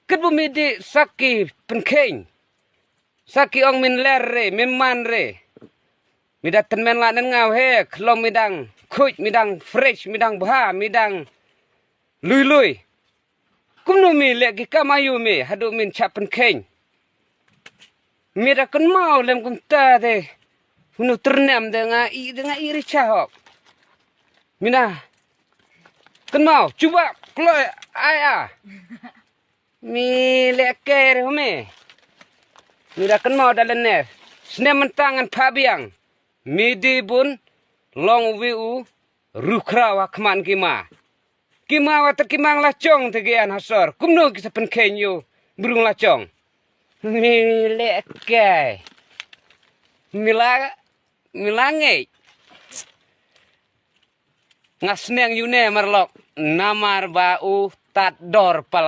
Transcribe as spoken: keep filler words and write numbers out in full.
Katba mi dih sa ki pynkheiñ. Sa ki ong min ler re, min man re. Mi da tynmen la nen ngaw he, khlong mi dang khuid, mi dang fresh, mi dang bha, mi dang lui lui. Kumno mi leh ki kam aïu mi, haduh min shah pynkheiñ. Mi da kynmaw lem kumta te. Hunu tyrnem de nga i, de nga i ri cha hok. Mi na kynmaw, chuba kloi ai a. Mi leh ker ho me. Mi da kynmaw da lener. Snem mynta ngan pha biang. Mi dih bun long uwi u ruh khraw ha khmat ki ma. Ki ma wa ta ki mang la chong te ki an ha sor. Kumno ki sa pynkheiñ ïa u brung la chong. Mi leh ker. Mi la, mi la ngeit. Nga sneng ïa une marlok. Namar ba u tad dor pala.